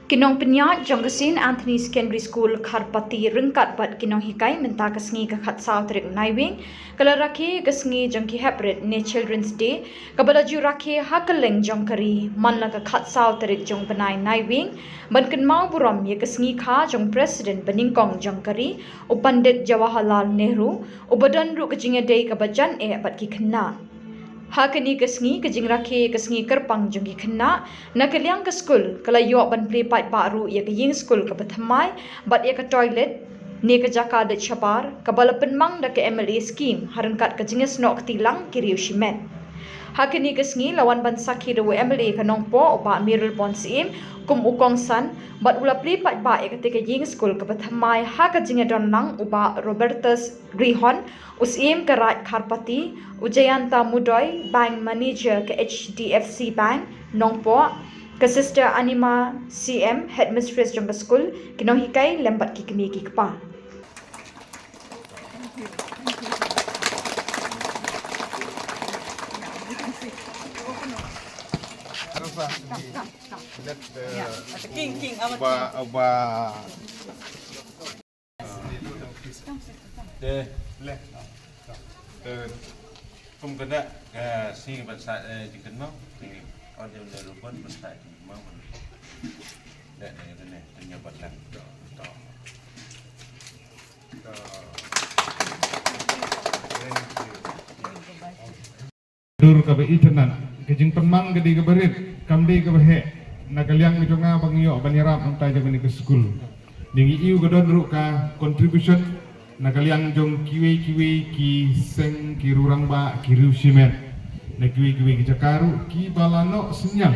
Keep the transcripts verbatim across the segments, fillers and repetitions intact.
Ki nongpynïaid jong ka St Anthony Secondary School Kharpati ryngkat bad ki nonghikai mynta ka sngi ka khatsaw tarik Naiwieng ka la rakhe ka sngi jong ki heprit ne Children's Day kaba la ju rakhe ha kylleng jong ka ri man la ka khatsaw tarik jong bnai Naiwieng ban kynmaw burom ïa ka sngi kha jong President banyngkong jong ka ri u Pandit Jawaharlal Nehru uba don ruh ka jingïadei kaba jan eh bad ki khynnah. Ha kane ka sngi ka jingrakhe ka sngi kyrpang jong ki khynnah na ka liang ka skul ka la ïoh ban plie paidbah ruh ïa ka ïing skul kaba thymmai bad ïa ka toilet ne ka jaka dait shabar kaba la pynmang da ka M L A scheme ha ryngkat ka jingïasnoh kti lang ki riew shimet. Ha kane ka sngi la wan ban sakhi da u M L A ka Nongpoh u Bah Mayralborn Syiem kum u kongsan bad u la plie paidbah ïa kata ka ïing skul kaba thymmai ha ka jingïadon lang u Bah Robertus Grihon u Syiem ka Raid Kharpati, u Jayanta Mudoi, Bank Manager ka H D F C Bank, Nongpoh, ka Sister Anima C M, Headmistress jong ka skul, ki nonghikai lem bad ki kmie ki kpa. Let, uh, King, King, our Uba, Uba. Te, le. Te, kum kena, eh, sing ban sa, eh, jingkynmaw. Ni, on the robot ban sa jingkynmaw. Te, te, te, te, te, nyabat lang. To, to. To. Thank you. Dur kaba itynnad, ka jingpynmang ka dei kaba rit, kam dei kaba heh, na ka liang ka jong nga ba nga ïoh ban ïarap nangta jong kane ka skul. Ngi ïohi ka don ruh ka contribution na ka liang jong kiwei kiwei ki seng, ki riew rangbah, ki riew shimet, na kiwei kiwei ki jaka ruh kiba la noh synñiang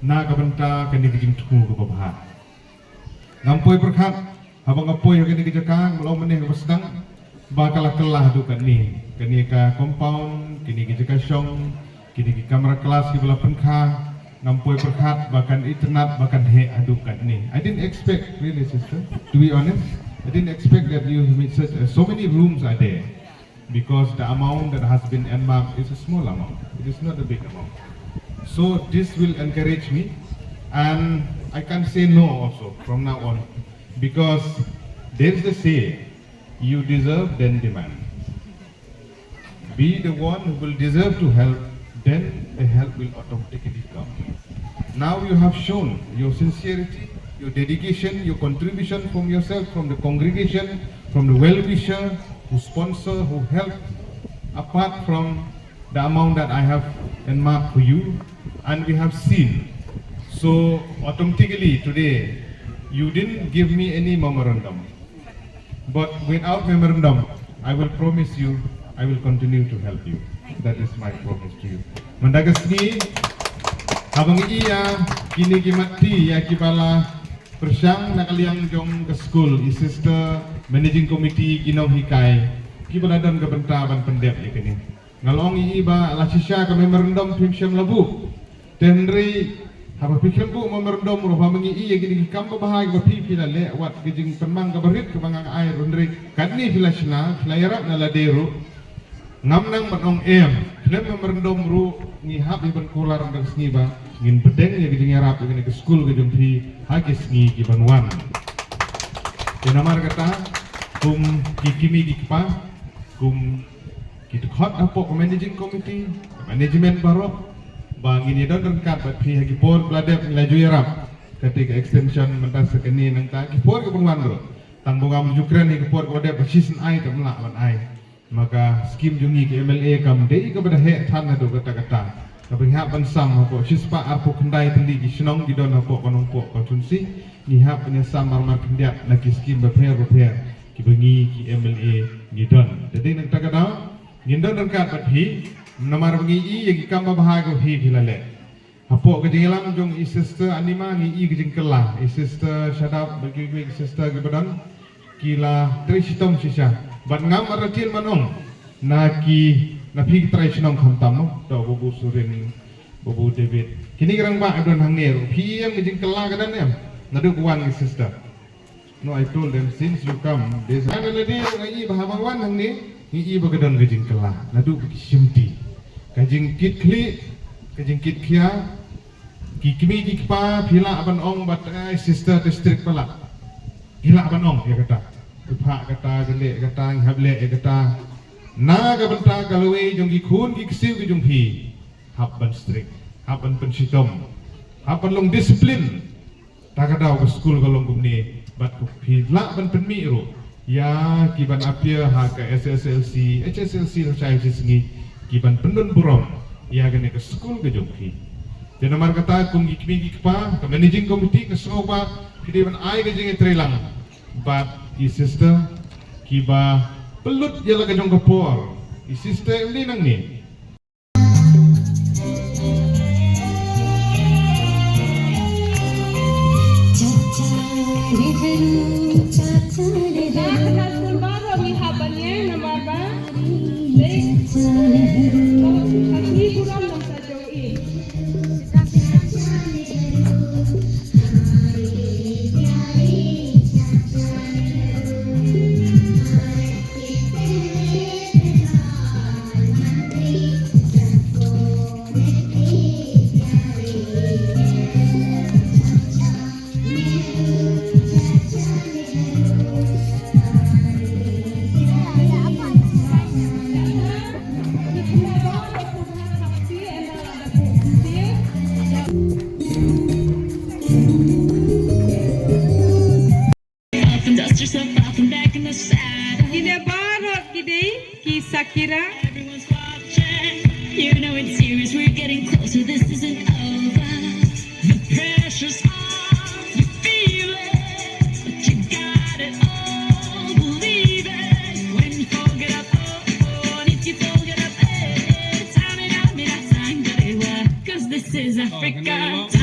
na ka bynta kane ka jingthmu kaba bha. Ngam poi pyrkhat, haba nga poi ha kane ka jaka, nga long mynne kaba sdang, ba ka la kylla haduh katne. Kane ka compound, kine ki jaka shong, kine ki kamra class kiba la pynkha, ngam poi pyrkhat, ba kan itynnad, ba kan heh haduh katne. I didn't expect, really, sister, to be honest, I didn't expect that you made such, uh, so many rooms are there. Because the amount that has been earmarked is a small amount. It is not a big amount. So this will encourage me, and I can't say no also from now on, because there is a say, you deserve, then demand. Be the one who will deserve to help, then the help will automatically come. Now you have shown your sincerity, your dedication, your contribution from yourself, from the congregation, from the well-wisher, who sponsor, who help, apart from the amount that I have earmarked for you, and we have seen. So automatically today, you didn't give me any memorandum. But without memorandum, I will promise you, I will continue to help you. That is my promise to you. Mynta ka sngi, haba ngi ïa kine ki matti ïa kiba la pyrshang na ka liang jong ka skul, i sister, managing committee, ki nonghikai, kiba la don ka bynta ban pyndep ïa kine. Nga long i ba la shisha ka memorandum phim shym la buh. Te hynrei haba phi khlem buh memorandum ruh, haba ngi ïa kine ki kam babha kiba phi phi la leh, wat ka jingpynmang kaba rit kaba nga ai ruh, hynrei katne phi la shna, phi la ïarap na lade ruh. Ngam nang ban ong em, khlem memorandum ruh ngi hap ïa ban kular na ka sngi ba ngin bteng ïa ka jingïarap ïa kane ka skul ka jong phi ha ki sngi ki ban wan. Te namar kata kum ki kmie ki kpa, kum ki dkhot hapoh ka managing committee, ka management baroh, ba ngin ïa don ryngkat bad phi ha ki por ba la dep, ngi la ju ïarap kata ka extension mynta sa kane, nangta ki por ki ban wan ruh. Tang ba ngam ju kren ha ki por ba la dep, ba shisien ai te ym lah ban ai. Ma ka skim jong ngi ki M L A kam dei kaba da heh than haduh katta katta. Kaba ngi hap ban sam hapoh shispah arphew khyndai tylli ki shnong ki don hapoh ka Nongpoh constituency, ngi hap ban ïa sam marmar khyndiat na ki skim bapher bapher kiba ngi ki M L A ngi don. Te dei na kata ka daw ngin don ryngkat bad phi, namar ba ngi i ïa ki kam babha kaba phi phi la leh. Hapoh ka jingïalam jong i sister Anima ngi i ka jingkylla, i sister Shadap bad kiwei kiwei ki sister kiba don, ki la trei shitom shisha. Bad ngam artatien ban ong na ki, na phi ki trai shnong khamtam mo, to Babu Surin, Babu David. Kine ki rangbah ki don hangne ruh. Phi ïohi em ka jingkylla ka don em? Naduh ka wan ki sister. No, I told them, since you come, this, and lade ngi i ba haba wan hangne, ngi i ba ka don ka jingkylla naduh ba ki shimti. Ka jingkitkhlieh, ka jingkitkhia, Ki kmie ki kpa, phi lah ban ong ba te, ai, sister te strict palat. Phi lah ban ong ïa kata. Phi phah kata, phi leh kata, ngi hap leh ïa kata. Na ka bynta ka lawei jong ki khun ki ksiew ki jong phi, hap ban strict, hap ban pynshitom, hap ban long discipline. Ta ka daw ka skul ka long kumne, bad ko phi lah ban pynmih ruh ïa ki ban appear ha ka S S L C, H S L C lashai shi sngi, ki ban pyndon burom ïa kane ka skul ka jong phi. Te namar kata, kum ki kmie ki kpa, ka managing committee ka sngew ba phi dei ban ai ka jingïatreilang bad ki sister kiba pynlut ïa la ka jong ka por. Ki sister em dei nangne. Up and dust yourself off and back in the saddle. Kine baroh ki dei ki Shakira. Everyone's watching. You know it's serious. We're getting closer. This isn't over. The pressure's on. You feel it. But you got it all. Believe it. When you fold it up, oh, oh, and if you fold it up, eh, eh, tell me now, me that time, 'cause this is Africa.